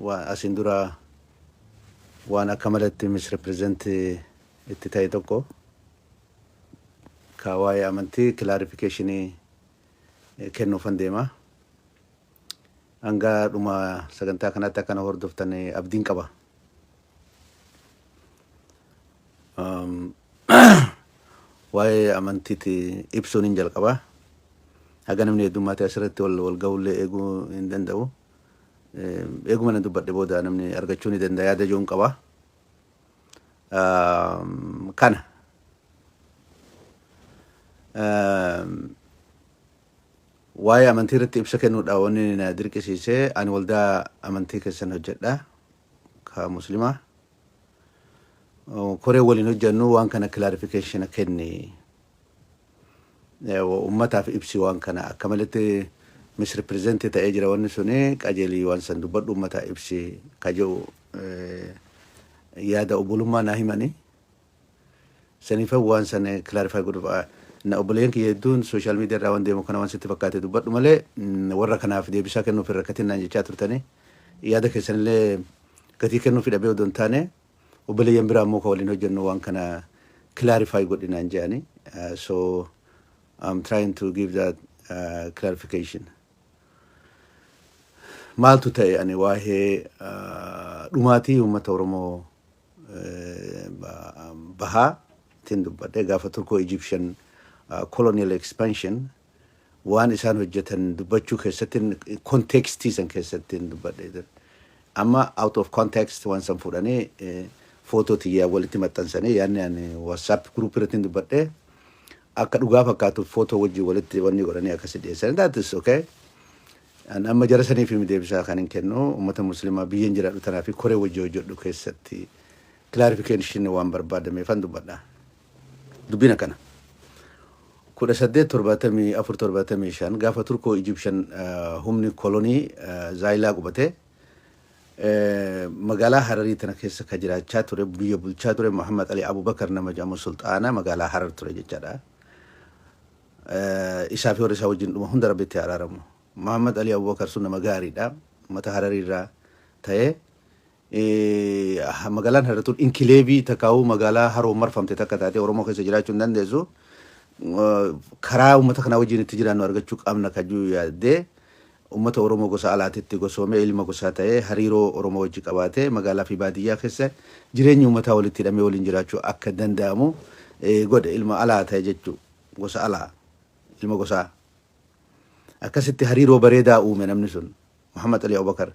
Asiin dura waan akka malatti misrepresent itti ta'e tokko ka waa'ee amantii clarification kennuufan deema. Hanga dhuma sagantaa kanaatti akka na hordoftan abdiin qaba. Waa'ee amantiiti ibsuun hin jalqaba. Haga namni heddummaatee asirratti wal wal ga'ullee eeguu hin danda'u. Eeguma na dubbadhe booda namni argachuu ni danda'a yaada ijoon qaba. Kana. Waa'ee amantii irratti ibsa kennuudha wanni na dirqisiise ani waldaa amantii keessan hojjedha ka muslimaa. Koree waliin hojjennu waan kana clarification kenni. Ummataaf ibsi waan kana akka malitti misrepresent ta'ee jira wanni suni qajeelii waan san dubbadhu ummataa ibsi ka jedhu yaada obbolummaa naa himani. Saniifan waan san clarify godhuuf na obboleeyyan kiyya hedduun social media irraa waan deemu kana waan sitti fakkaate dubbadhu malee warra kanaaf deebisaa kennuuf hin rakkatin naan jechaa turtanii yaada keessanillee gatii kennuufi dhabee odoo hin taane obboleeyyan biraa immoo ka waliin hojjennu waan kana clarify godhi naan jedhani. So I'm trying to give that clarification. Maaltu ta'e ani waa'ee dhumaatii uummata Oromoo bahaa ittiin dubbadhe gaafa Turkoo Egyptian colonial expansion waan isaan hojjetan dubbachuu keessatti kontekstii san keessatti dubbadhe. Amma out of context waan san fuudhanii footoo tiyyaa walitti maxxansanii yaadni ani WhatsApp group irratti dubbadhe akka dhugaa fakkaatu footoo wajjin walitti wanni godhanii akkasi dhiyeessan. That is okay. An amma jara saniif himi deebisaa kan hin kennu uummata muslimaa biyyan jiraadhu tanaa fi koree wajjin hojjedhu keessatti clarification waan barbaadameefan dubbadha. Dubbiin akkana. 1874 75 gaafa Turkoo Egyptian humni kolonii Zaayilaa qubate magaalaa Hararii tana keessa ka jiraachaa ture biyya bulchaa ture Muhammad Ali Abubakar nama jedhamu sulxaana magaalaa Harar ture jechaadha. Isaa fi warra isaa wajjin dhuma hunda Rabbitti araaramu. Muhammad Ali Abubakar sun nama gaariidha. Uummata Hararii irraa ta'ee magaalaan Harar tun inkileebii takkaa'uu magaalaa haroon marfamte takka taatee Oromoo keessa jiraachuu hin dandeessu. Karaa uummata kanaa wajjin itti jiraannu argachuu qabna kajuu yaaddee uummata Oromoo gosa alaatitti gosoomee ilma gosaa ta'ee hariiroo Oromoo wajji qabaatee magaalaa fi baadiyyaa keessa jireenyi uummataa walitti hidhamee waliin jiraachuu akka danda'amu godhe ilma alaa ta'e jechuu gosa alaa ilma gosaa. Akkasitti hariiroo bareedaa uume namni sun Muhammad Ali Abubakar.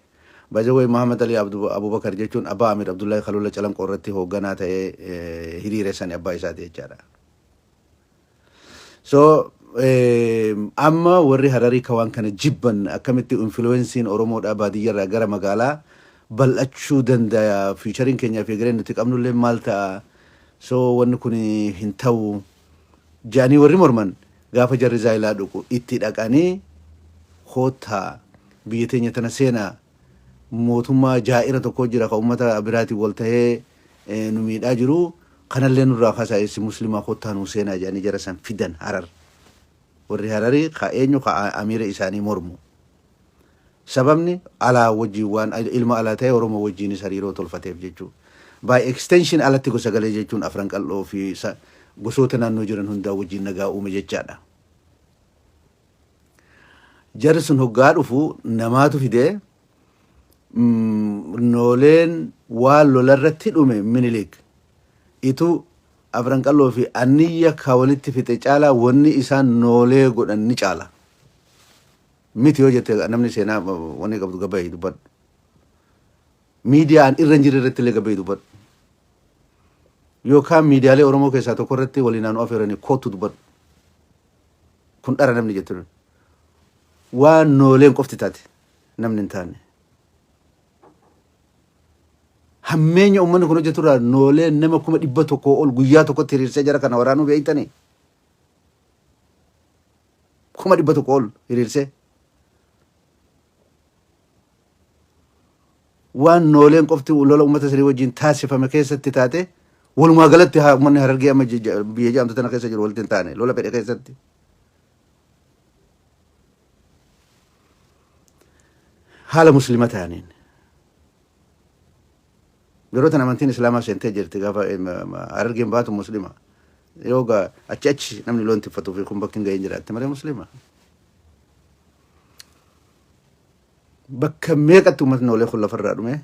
By the way, Muhammad Ali Abubakar jechuun abbaa Amir Abdullahi Kalula Calanqoo irratti hoogganaa ta'ee hiriire sani abbaa isaati jechaadha. So amma warri Hararii ka waan kana jibban akkamitti influensiin Oromoodhaa baadiyyarraa gara magaalaa bal'achuu danda'a fiichariin keenyaa fi egereen nuti qabnullee maal ta'a so wanni kun hin ta'u jedhanii warri morman gaafa jarri Zaayilaa dhuqu itti dhaqanii koottaa biyya teenya tana seenaa mootummaa jaa'ira tokko jira ka uummata biraatiin wal ta'ee nu miidhaa jiru kanallee nurraa kaasaa isin muslimaa koottaa nuu seenaa jedhanii jara san fidan Harar. Warri Hararii ka eenyu ka amiira isaanii mormu. Sababni alaa wajjin waan ilma alaa ta'e Oromoo wajjinis hariiroo tolfateef jechuudha. By extension alatti gosa galee jechuun Afran Qal'oo fi gosoota naannoo jiran hundaa wajjin nagaa uume jechaadha. Jarri sun hoggaa dhufu namaatu fidee nooleen waan lolarratti dhume Minilik itu Afran Qal'oo fi Anniyya ka walitti fixe caalaa wanni isaan noolee godhan ni caala. Miti yoo jette namni seenaa wanni qabdu gabba'i dubbadhu. Miidiyaan irra hin jirre irratti illee gabba'i dubbadhu. Yookaan miidiyaalee Oromoo keessaa tokko irratti waliin naannoo afeeranii kootu dubbadhu. Kun dhara namni jettu. Waan nooleen qofti taate namni hin taane. Hammeenya uummanni kun hojjetu irraa nooleen nama 100,000 ol guyyaa tokkotti hiriirsee jara kana waraanuu beektanii. 100,000 ol hiriirsee. Waan nooleen qofti lola uummata sanii wajjin taasifame keessatti taate walumaa galatti haa uummanni Harargee amma biyya jedhamtu tana keessa jiru walitti hin taane lola fedhe keessatti. Haala muslima ta'aniin. Yeroo tan amantiin Islaamaa seentee jirti gaafa Harargeen baatu Muslima. Yoo gaa achi achi namni loon tiffatuu fi kun bakki hin gahin jiraatte malee Muslima. Bakka meeqatti uummatni noolee kun lafarraa dhume.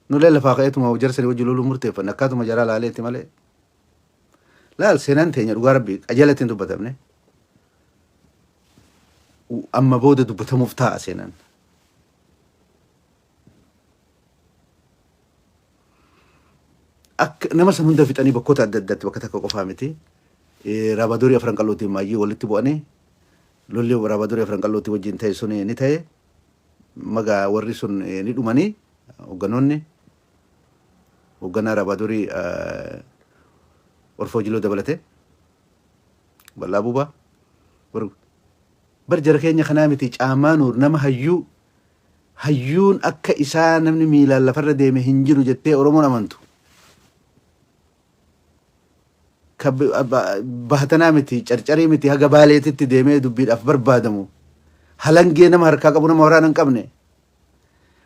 Nulee lafaa ka'eetuma jara sanii wajji loluu murteeffanne akkaatuma jaraa laaleetti malee. Laal seenaan teenya dhugaa rabbii qajeelatti hin dubbatamne. Amma booda dubbatamuuf taa'a seenaan. Akka nama san hunda fixanii bakkoota adda addaatti bakka takka qofaa miti. Raabadorii afran qallootiin maayyii walitti bu'anii lolli raabadorii afran qallootii wajjin ta'e sun ni ta'e. Magaa warri sun ni dhumanii hogganoonni hoogganaa raabadorii Orfoo Jiloo dabalatee Bal'aa Buubaa bar jara keenya kanaa miti caamaa nuur nama hayyuu Hayyuun akka isaa namni miilaan lafarra deeme hin jiru jettee Oromoon amantu. Ka bahatanaa miti, carcarii miti haga baaleetitti deemee dubbiidhaaf barbaadamu. Halangee nama harkaa qabu nama waraana hin qabne.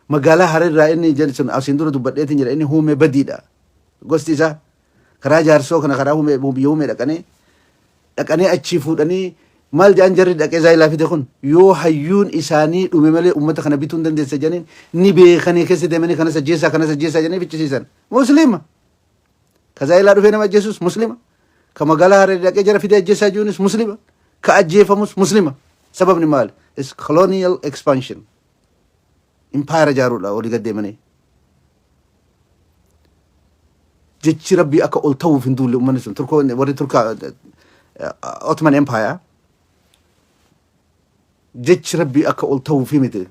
Magaalaa Hararraa inni jedhu sun asiin dura dubbadheetiin jedha inni huumee badiidha. Gosti isaa karaa jaarsoo kana karaa huumee biyya huumee dhaqanii dhaqanii achii fuudhanii maal jedhan jarri dhaqee zaayilaa fide kun yoo hayyuun isaanii dhume malee ummata kana bituu hin dandeessa jedhaniin ni beekanii keessa deemanii kanas ajjeessaa kanas ajjeessaa jedhanii ficcisiisan. Muslima. Ka zaayilaa dhufee nama ajjeesus muslima. Ka magaalaa Harari dhaqee jara fidee ajjeessaa jiruunis muslima. Ka ajjeefamus muslima. Sababni maali? Is colonial expansion. Impaayera ijaaruudha olii gad deemanii. Jechi rabbii akka ol ta'uuf hin duulle uummanni sun Turkoo warri Turkaa Ottoman Empire jechi rabbii akka ol ta'uuf miti.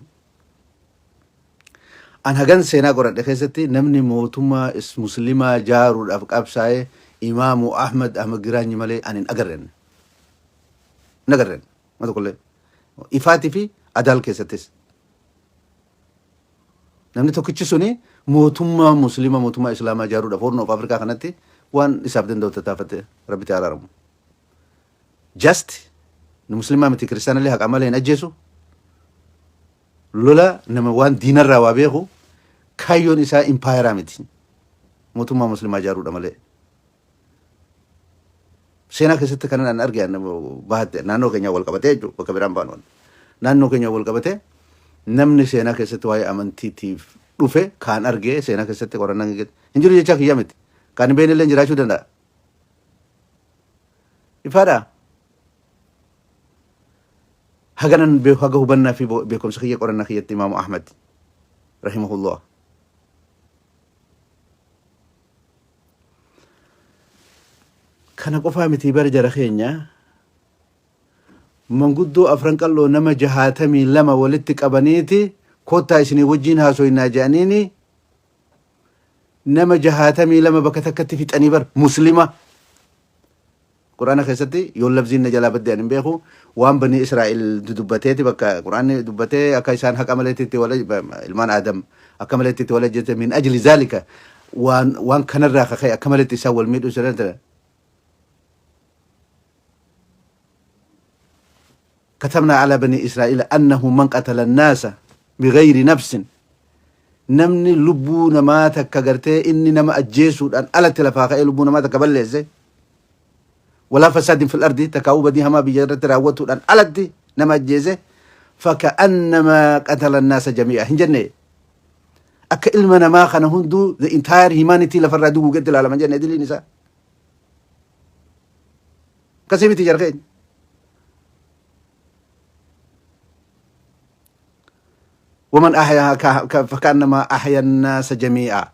An hagan seenaa qoradhe keessatti namni mootummaa muslimaa jaaruudhaaf qabsaa'e Imaamu Ahmad Ahmad Giraanyi malee an hin agarren. Hin agarren. Ma tokkollee. Ifaatii fi Adaal keessattis. Namni tokkichi suni mootummaa Musliima mootummaa Islaamaa ijaaruudhaaf Horn of Afrikaa kanatti waan isaaf danda'u tattaafate Rabbitti araaramu. Just nu Musliimaa miti kiristaanallee haqa malee hin ajjeesu. Lola nama waan diinarraa waa beeku kaayyoon isaa impaayeraa miti. Mootummaa Musliimaa ijaaruudha malee. Seenaa keessatti kanan an arge bahatte naannoo keenyaa wal qabatee jechuudha bakka biraan baanu. Naannoo keenya wal qabatee namni seenaa keessatti waa'ee amantiitiif dhufe kaan arge seenaa keessatti qorannaan hin jiru jechaa kiyya miti. Kaan hin beekne illee jiraachuu danda'a. Ifaadha. Haganan beeku haga hubannaa fi beekumsa kiyya qorannaa kiyyatti Imaamu Ahmad rahimahullah. Kana qofaa miti bara jara keenya manguddoo afran qalloo nama 62 walitti qabaniiti kottaa isinii wajjiin haasoynaa jedhaniini nama 62 bakka takkatti fixanii bar muslima. Qur'aana keessatti yoo labziin na jalaa badde ani hin beeku waan banii Israa'el dudubbateeti bakka Qur'aanni dubbatee akka isaan haqa maleetti itti wal ilmaan Aadam akka maleetti itti wal ajjeete min ajli zaalika waan waan kanarraa kaka'e akka maleetti isaan wal miidhuu isaan ta'e. Katabnaa alaa banii Israa'iila annahu man qatala naasa bigayri nafsin namni lubbuu namaa takka gartee inni nama ajjeesuudhaan alatti lafaa ka'ee lubbuu namaa takka balleesse walaa fasaadin fil ardi takkaa'uu badii hamaa biyya irratti raawwatuudhaan alatti nama ajjeese faka'annamaa qatala naasa jamii'a hin jenne akka ilma namaa kana hunduu the entire humanity lafarraa duguugetti ilaalama jenne diliin isaa akkasii miti jara keenya waman ahyaa faka'annamaa ahya naasa jamii'a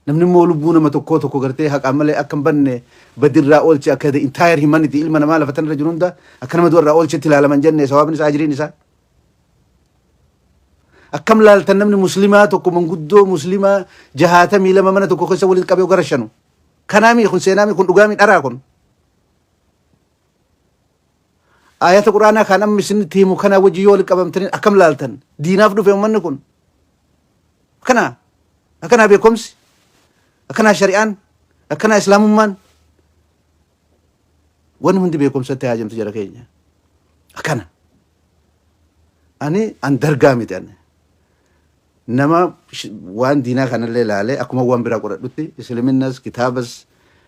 Namni immoo lubbuu nama tokkoo tokko gartee haqaan malee akka hin banne badirraa oolche akka the entire humanity ilma namaa lafa tanarra jiru hunda akka nama du'arraa oolchetti ilaalaman jenne sawaabni isaa ajriin isaa. Akkam laaltan namni muslimaa tokko manguddoo muslimaa 62 mana tokko keessa walitti qabee gara shanu. Kanaamii kun seenaamii kun dhugaamii dharaa kun. Ayata quraanaa kan amma isinitti himu kanaa wajji yoo walitti qabamtanii akkam laaltan diinaaf dhufe uummanni kun. Akkanaa akkanaa beekumsi akkanaa shari'aan akkanaa islaamummaan wanni hundi beekumsatti haajamtu jara keenya akkana ani an dargaa miti ani Nama waan diinaa kanallee ilaalee akkuma waan biraa qoradhutti, isliminas, kitaabas,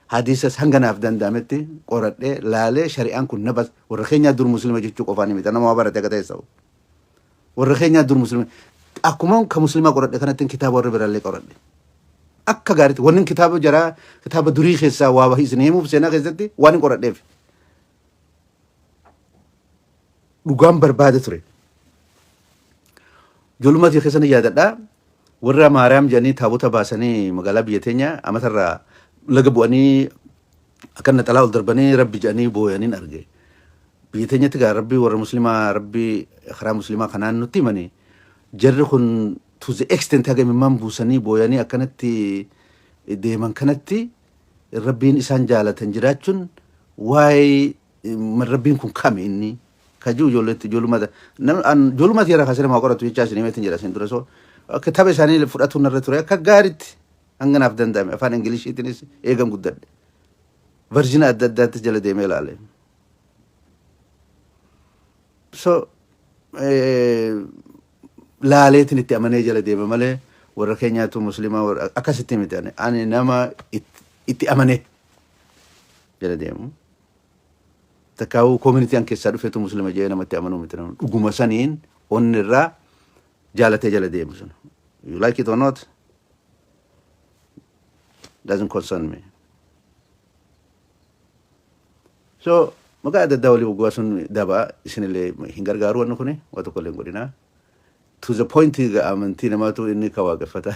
hadiisas hanga naaf danda'ametti qoradhee laalee, shari'aan kun nabas warra keenyaa dur muslima jechuu qofaan miti, nama waa barate akka ta'e sa'u. Warra keenyaa dur muslima akkuma ka muslimaa qoradhe kanatti kitaaba warra biraallee qoradhe. Akka gaariitti wanni kitaaba jaraa, kitaaba durii keessaa waa bahii isin himuuf, seenaa keessatti waan hin qoradheef dhugaan barbaada ture. Ijoollummaa keessa ni yaadadha. Warra Maariyaam jedhanii taabota baasanii magaalaa biyya teenya amatarraa laga bu'anii akka naxalaa ol darbanii rabbi jedhanii booyaniin arge. Biyya teenyatti gaa rabbi warra muslimaa, rabbi karaa muslimaa kanaan nutti himanii, jarri kun to the extent haga imimmaan buusanii booyanii akkanatti deeman kanatti rabbiin isaan jaalatan jiraachuun, waa'ee rabbiin kun kami inni kajuu ijoolleetti ijoollummaatti yeroo kaasee nama qoratu jechaa isin himeetiin jedha isin dura. So kitaaba isaanii fudhatuun narra ture. Akka gaariitti hanga naaf danda'ame afaan Ingiliishiitiinis eegan guddadhe, version adda addaattis jala deemee ilaale. So laaleetiin itti amanee jala deeme malee warra keenyaatu muslimaa akkasitti miti. Ani nama itti amanee jala deemu. Takkaa'uu community an keessaa dhufeetu muslima jedhee namatti amanuu miti. Dhuguma saniin onni irraa jaalatee jala deemu sun. You like it or not doesn't concern me. So maqaa adda addaa walii waggaa sun daba isinillee hin gargaaru, wanni kuni waa tokko illee hin godhinaa. To the point, amantii namaatu inni ka waaqeffata.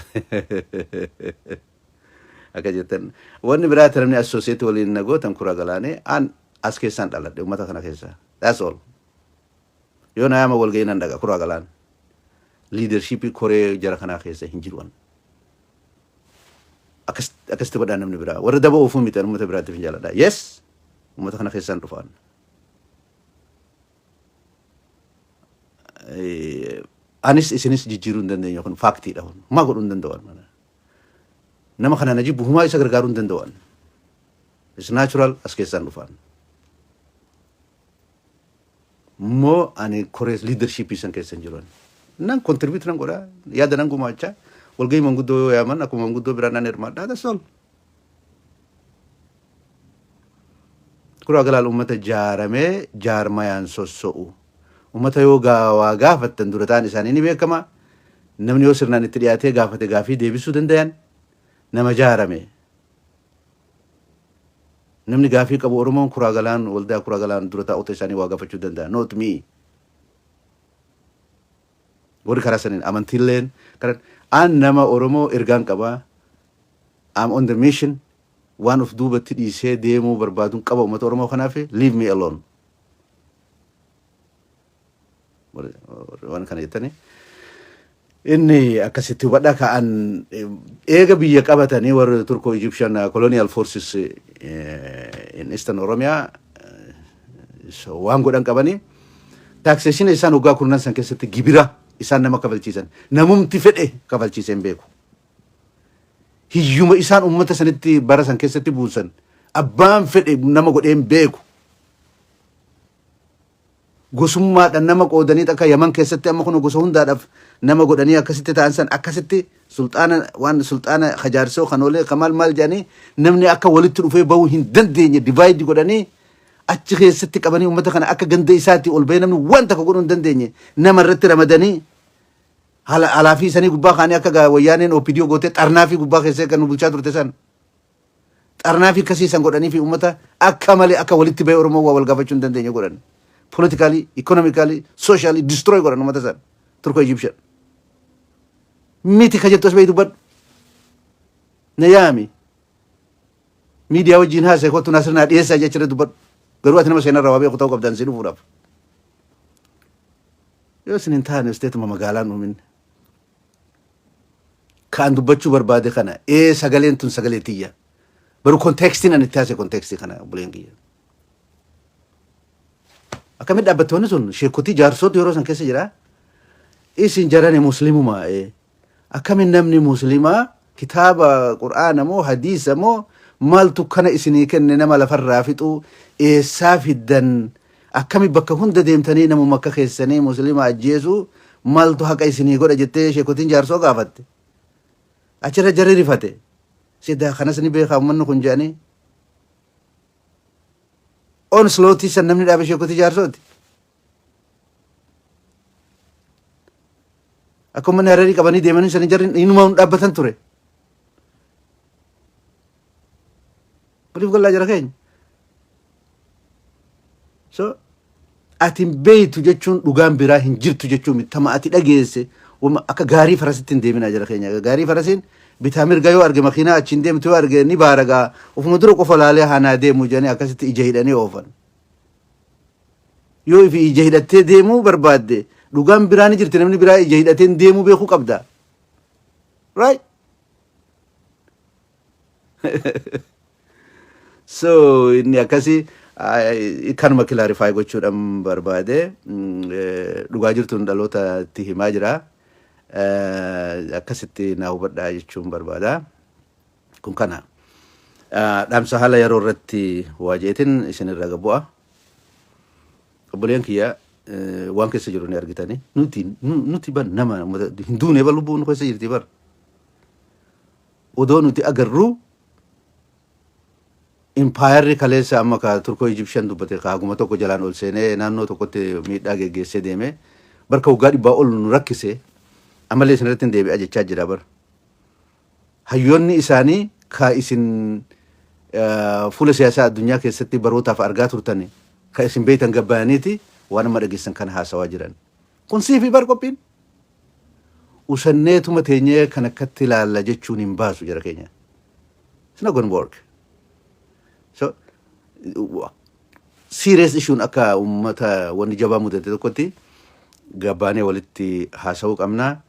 Akka jettan wanni biraa namni associate waliin na gootan kura galaanee an as keessaan dhaladhe, uummata kana keessa. That's all. Yoo na yaama walgahii nan dhaqa kuraa galaan. Leadershipii koree jara kanaa keessa hin jiru. Akkasitti godhaa namni biraa. Warra daba oofuu miti, uummata biraatiif hin jaaladha. Yes, uummata kana keessaan dhufaan. Anis isinis jijjiiruu hin dandeenyu, kun factiidha kun. Humaa godhuu hin danda'u. Nama kana na jibbu humaa isa gargaaruu hin danda'u. It's natural, as keessaan dhufaan. Immoo ani koree leadershipii san keessa hin jiru. Nan contribute nan godha, yaada nan gumaachaa, walgahii manguddoo yoo yaaman akkuma manguddoo biraa nan hirmaadha, that's all. Kuraa galaal uummata jaaramee jaarmayaan sosso'u. Uummata yoo waa gaafattan dura ta'an isaanii ni beekama. Namni yoo sirnaan itti dhiyaatee gaafate gaafii deebisuu dandayan nama jaarame. Namni gaafii qabu Oromoon kuraa galaan waldaa kuraa galaan dura taa'ota isaanii waa gaafachuu danda'a. Not me. Warri karaa saniin amantiilleen karaa an nama Oromoo ergaan qabaa. I'm on the mission. Waan of duubatti dhiisee deemuu barbaaduun qaba uummata Oromoo kanaaf, leave me alone. Waan kana jettanii. Inni akkasitti hubadhaa ka'an eega biyya qabatanii warri Turko Egyptian colonial forces in Eastern Oromiyaa waan godhan qabanii, taxation isaan waggaa kurnan san keessatti gibira isaan nama kafalchiisan namumti fedhe kafalchiisee hin beeku. Hiyyuma isaan uummata sanitti bara san keessatti buusan abbaan fedhe nama godhee hin beeku. Gosummaadhaan nama qoodanii akka Yaman keessatti amma kun gosa hundaadhaaf nama godhanii akkasitti ta'an san, akkasitti sulxaana waan sulxaana hajaarsoo kan oolee kamaal maal jedhanii namni akka walitti dhufee bahuu hin dandeenye divide godhanii achi keessatti qabanii, uummata kana akka ganda isaatti ol bahee namni waan takka godhuu hin dandeenye nama irratti ramadanii alaafii isanii gubbaa kaanii akka wayyaaneen OPDO gootee xarnaa fi gubbaa keessee kan nu bulchaa turte san. Xarnaa fi akkasii san godhanii fi uummata akka malee akka walitti bahee Oromoo waa wal gaafachuu hin dandeenye godhan. Politically, economically, socially destroy godhan uummata san. Turko Egyptian. Miti ka jettu as bahii dubbadhu. Na yaami. Miidiyaa wajjin haasa'e, kottu Naasir naa dhiyeessaa jecha dubbadhu. Garuu ati nama seenarraa waa beeku ta'uu qabdan si dhufuudhaaf. Yoo isin hin taane isteetuma magaalaan uumin. Kan dubbachuu barbaade kana ee sagaleen tun sagalee tiyya. Garuu contextiin ani itti haasa'e contextii kana, obboleen kiyya. Akkamitti dhaabbattoonni sun sheekotii jaarsootu yeroo san keessa jira. Isin jarani muslimumaa ee. Akkamiin namni muslimaa kitaaba qur'aana moo hadiisa moo maaltu kana isinii kenne, nama lafarraa fixuu eessaa fiddan, akkami bakka hunda deemtanii namuma akka keessanii muslima ajjeesuu Maaltu haqa isinii godha jettee sheekotiin jaarsoo gaafatte. Achirra jarri rifate. Sidaa kanas ni beekaa uummanni kun jedhanii. Onslaughtii san namni dhaabe sheekotii jaarsooti. Akka uummanni Hararii qabanii deemanii sanii jarri inuma dhaabbatan ture. Waliif gallaa jara keenya. So ati hin beeytu jechuun dhugaan biraa hin jirtu jechuun miti. Tama ati dhageesse wama akka gaarii farasitti hin deeminaa jara keenya. Gaarii farasiin bitaa mirga yoo arge, makiinaa achiin deemtu yoo arge ni baaragaa, ofuma dura qofa laalee hanaa deemu jedhanii akkasitti ija hidhanii oofan. Yoo ifi ija hidhattee deemuu barbaadde dhugaan biraa ni jirti, namni biraa ija hidhatee deemuu beekuu qabda. Right? So inni akkasi kanuma clarify gochuudhaan barbaade. Dhugaa jirtuun dhaloota itti himaa jira. Akkasitti naa hubadhaa jechuun barbaada. Kun kana. Dhaamsa haala yeroo irratti waa jeetin isinirra gabu'a. Obboleen kiyya, waan keessa jiru ni argitanii. Nuti bar nama hin duune, bar lubbuun nu keessa jirti bar. Odoo nuti agarru impaayarri kaleessa amma ka Turkoo Egyptian dubbate ka haguma tokko jalaan ol seenee naannoo tokkotti miidhaa geggeessee deeme barka waggaa 100 ol nu rakkise, ammallee isin irratti hin deebi'a jechaa jira bar. Hayyoonni isaanii ka isin fuula siyaasaa addunyaa keessatti barootaaf argaa turtan, ka isin beektan gabbayaniiti waan amma dhageessan kana haasawaa jiran. Kun siifi bar qophiin. Usanneetuma teenyee kan akkatti ilaalla jechuun hin baasu jara keenya. It's not going to work. So, serious issuun akka uummata wanni jabaa mudate tokkotti gabbaanee walitti haasa'uu qabna.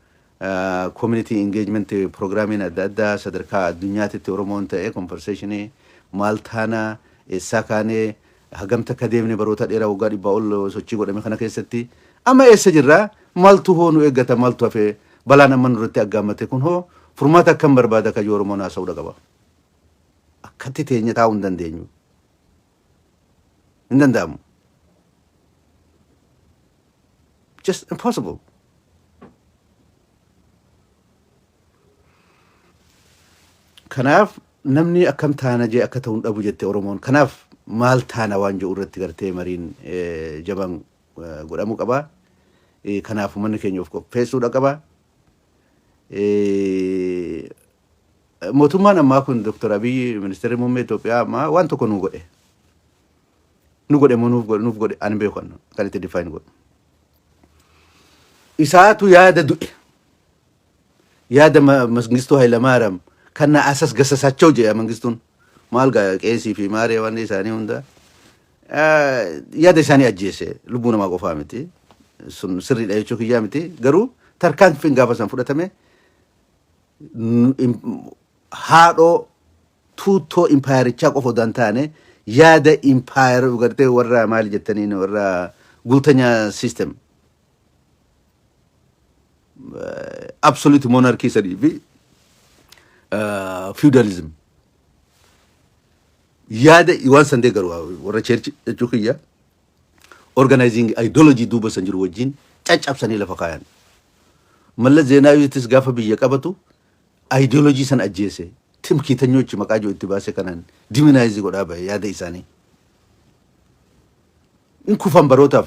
Community engagement programmiin adda addaa sadarkaa addunyaatitti Oromoon ta'e conversationii maal taana, eessaa kaanee hagamta akka deemne, baroota dheeraa waggaa 100 ol sochii godhame kana keessatti amma eessa jirra, maaltu hoo nu eeggata, maaltu hafe, balaan amma nurratti aggaammate kun hoo furmaata akkam barbaada kayyoo Oromoon haasa'uudha qaba. Akkatti teenya taa'uu hin dandeenyu. Hin danda'amu. Just impossible. Kanaaf namni akkam taana jee akka ta'u hin dhabu jette Oromoon. Kanaaf maal taana waan jedhu irratti gartee mariin jabaan godhamuu qaba. Kanaaf uummanni keenya of qopheessuudha qaba. Mootummaan ammaa kun, Dr. Abiyyi, ministeerri muummee Itoophiyaa ammaa waan tokko nu godhe. Nu godhe moo nuuf godhe, nuuf godhe ani beeku kan itti define godhu. Isaatu yaada du'e. Yaada Mangistuu Hayilamaariyaam kan na asas gasasaachoo jedha Mangistuun. Maal gaa qeesii fi maaree waan isaanii hunda yaada isaanii ajjeese, lubbuu namaa qofaa miti. Sun sirriidha jechuu kiyyaa miti. Garuu tarkaanfiin gaafa san fudhatame haadhoo tuuttoo impaayerichaa qofa odoo hin taane yaada impaayera gartee warra maali jettaniin warra gultanya system, absolute monarchy sanii fi feudalism yaada waan san deeggaru warra church jechuu kiyya, organizing ideology duuba san jiru wajjin caccabsanii lafa kaayan. Mallas Zeenaawiitis gaafa biyya qabatu ideology san ajjeese, timkiitanyochi maqaa jiru itti baase kanaan demonize godhaa bahe yaada isaanii. In kufan barootaaf.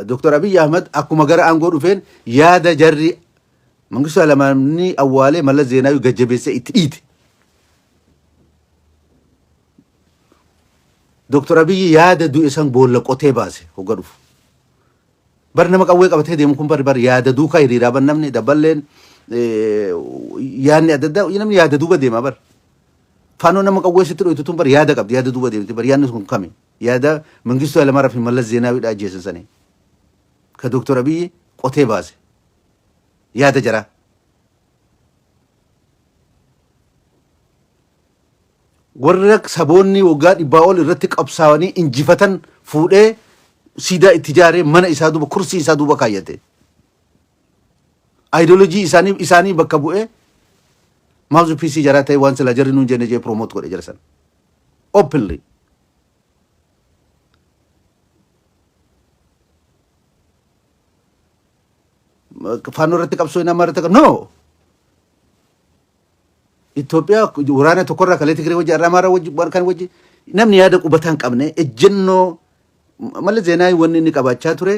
Dr. Abiy Ahmad akkuma gara aangoo dhufeen yaada jarri Mangistuu Hayilamaariyaam awwaalee Mallas Zeenaawii gajjabeessee itti dhiite. Dr. Abiyyi yaada du'e san boolla qotee baase hogga dhufu. Bar nama qawwee qabatee deemu kun bar yaada duukaa hiriiraa, bar namni dabballeen yaadni adda addaa namni yaada duuba deema bar. Faanoo nama qawwee sitti dhoytu tun bar yaada qabdi, yaada duuba deemti bar. Yaadni sun kami? Yaada Mangistuu Hayilamaariyaam fi Mallas Zeenaawiidha ajjeesan sanii. Ka Dr. Abiyyi qotee baase. Yaada jaraa. Warra saboonni waggaa 100 ol irratti qabsaa'anii injifatan fuudhee siidaa itti ijaaree mana isaa duuba, kursii isaa duuba kaayyate. Ayidoolojii isaanii bakka bu'ee mouthpiece jaraa ta'e, waan silaa jarri nuun jenne jee promote godhe jara sana. Openly. Faannoo irratti qabsoo nama irratti no. Itoophiyaa waraana tokkorraa kalee Tigree wajji har'a Amaaraa wajji waan kan wajji namni yaada qubataa hin qabne ejjennoo Mallas Zeenaawii wanni inni qabaachaa ture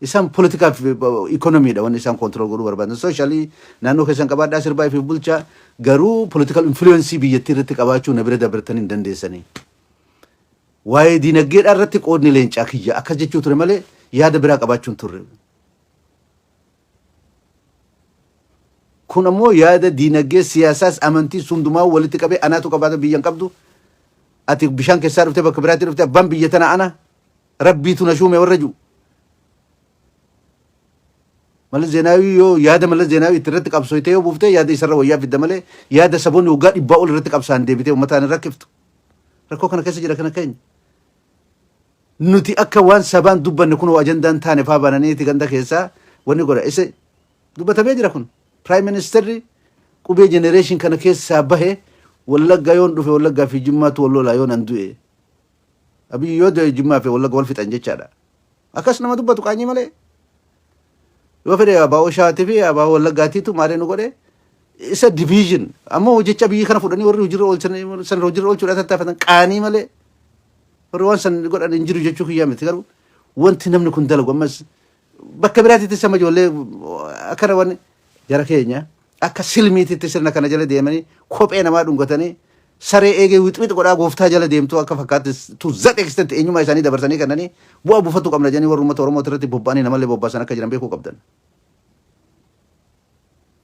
isaan poolitikaa fi ikoonomiidha wanni isaan control godhuu barbaadan. Sooshalii naannoo keessan qabaadhaa sirbaa fi bulchaa garuu political influence biyyattii irratti qabaachuu na bira dabartanii hin dandeessanii. Waa'ee diinagdeedhaa irratti qoodni leencaa kiyya akkas jechuu ture malee yaada biraa qabaachuu hin turre. Kun ammoo yaada diinagdee siyaasaas amantii hundumaa walitti qabee anaatu qabaata biyya hin qabdu. Ati bishaan keessaa dhuftee bakka biraatti dhuftee abbaan biyya tana ana rabbiitu na shuume warra jiru. Mallas Zeenaawii yoo yaada Mallas Zeenaawii itti irratti qabsooytee yoo buuftee yaada isarra wayyaa fidda malee yaada saboonni waggaa dhibbaa ol irratti qabsaan deebitee uummataan hin rakkiftu. Rakkoo kana keessa jira kana keenya. Nuti akka waan sabaan dubbanne kunoo ajandaan taane faa bananiiti ganda keessaa wanni godha. Isa dubbatamee jira kun. Prime Ministerri qubee generation kana keessaa bahe Wallagga yoon dhufe Wallaggaa fi Jimmaatu wal lolaa yoon an du'e. Abiyyi yoo du'e Jimmaa fi Wallagga wal fixan jechaadha. Akkas nama dubbatu qaanyii malee. Yoo fedhe abaa'oo Shawaatii fi abaa'oo Wallaggaatiitu maalee nu godhe isa division ammoo jecha biyyi kana fudhanii warri hojiirra oolchan san hojiirra oolchuudhaan tattaafatan qaanii malee. Warri waan san godhan hin jiru jechuu kiyyaa miti garuu wanti namni kun dalagu ammas bakka biraatitti sama ijoollee akkana wanni jara keenya akka silmiititti sirna kana jala deemanii kophee namaa dhungatanii saree eegee wixwix godhaa gooftaa jala deemtu akka fakkaatti to that extent eenyummaa isaanii dabarsanii kennanii bu'aa buufachuu qabna jedhanii warri uummata Oromoo irratti bobba'anii namallee bobbaasan akka jiran beekuu qabdan.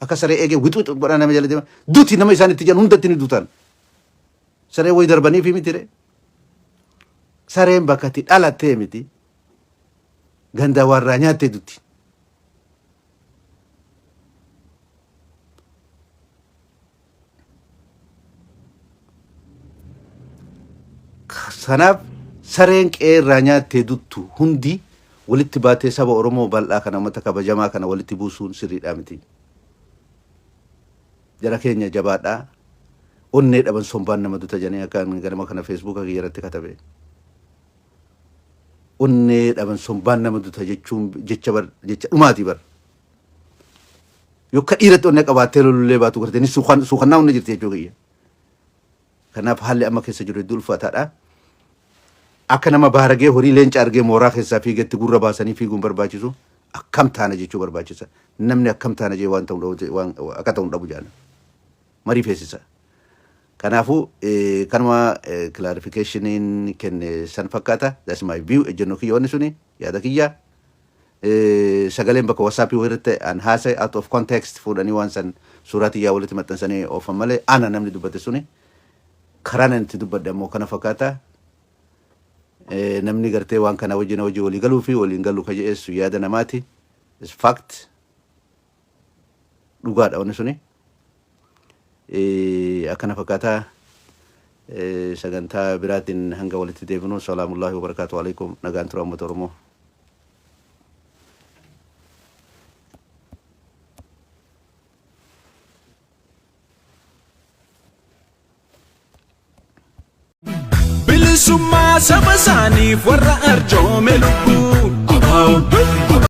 Akka saree eegee wixwix godhaa nama jala deeman duti nama isaan itti jedhan hundatti ni dutan. Saree wayi darbanii fi miti ree. Sareen bakka itti dhalattee miti. Ganda warraa nyaattee dutti. Kanaaf sareen qe'ee irraa nyaattee duttu hundi walitti baatee saba Oromoo bal'aa kana uummata kabajamaa kana walitti buusuun sirriidhaa miti. Jara keenya jabaadhaa. Onnee dhaban sombaan nama duta jedhanii akka ganama kana feesbuuka kiyya irratti katabe. Onnee dhaban sombaan nama duta jechuun jecha bar jecha dhumaatii bar. Yokka dhiiratti onnee qabaattee lolullee baatu gartee ni suukannaa onnee jirti jechuu kiyya. Kanaaf haalli amma keessa jiru hedduu ulfaataadha. Akka nama baaragee horii leenca argee mooraa keessaa fiigetti gurra baasanii fiiguun barbaachisu akkam taana jechuu barbaachisa. Namni akkam taana jee waan ta'u waan akka ta'u hin dhabu jaana. Marii feesisa. Kanaafuu kanuma clarificationiin kenne san fakkaata. That's my view. Ejjennoo kiyya wanni suni yaada kiyya. Sagaleen bakka WhatsApp irratti an haasa'e out of context fuudhanii waan san suuraa tiyyaa walitti maxxansanii oofan malee ana namni dubbate suni karaan ani itti dubbadhe ammoo kana fakkaata. Namni gartee waan kana wajjin hojii walii galuu fi waliin galu ka jedheessu yaada namaati. Is fact. Dhugaadha wanni suni. Akkana fakkaata. Sagantaa biraatiin hanga walitti deebinu salaamullahi wabarakaatu alaikum nagaan tura uummata Oromoo. Bilisummaa saba isaaniif warra arjoome lubbuu. Abaa'oon